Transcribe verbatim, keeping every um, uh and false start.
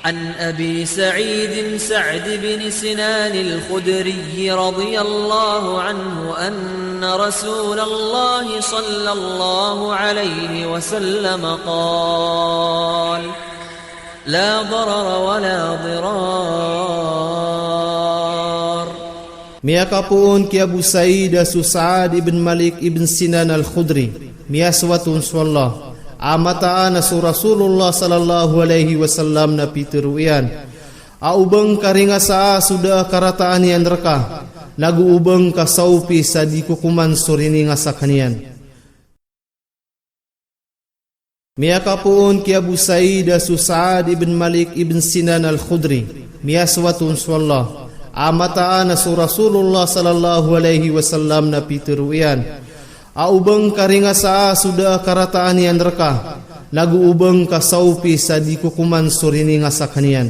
عن أبي سعيد سعد بن سنان الخدري رضي الله عنه أن رسول الله صلى الله عليه وسلم قال: لا ضرر ولا ضرار. Miyakapoon ki Abu Sa'id a so Sa'ad ibn Malik ibn Sinan al-Khudri, miyasoat on so Allah, a mataan a so Rasulullah sallallahu alaihi wasallam na pitharo iyan a: o ba ngka ringasaa so da a karataan iyan rka, nago o ba ngka saopi sa di kokoman so riningas akn iyan. Miyakapoon ki Abu Sa'id a so Sa'ad ibn Malik ibn Sinan al-Khudri, miyasoat on so Allah, a mataan a so Rasulullah sallallahu alaihi wasallam na pitharo iyan a: o ba ngka ringasaa so da a karataan iyan rka, nago o ba ngka saopi sa di kokoman so riningas akn iyan.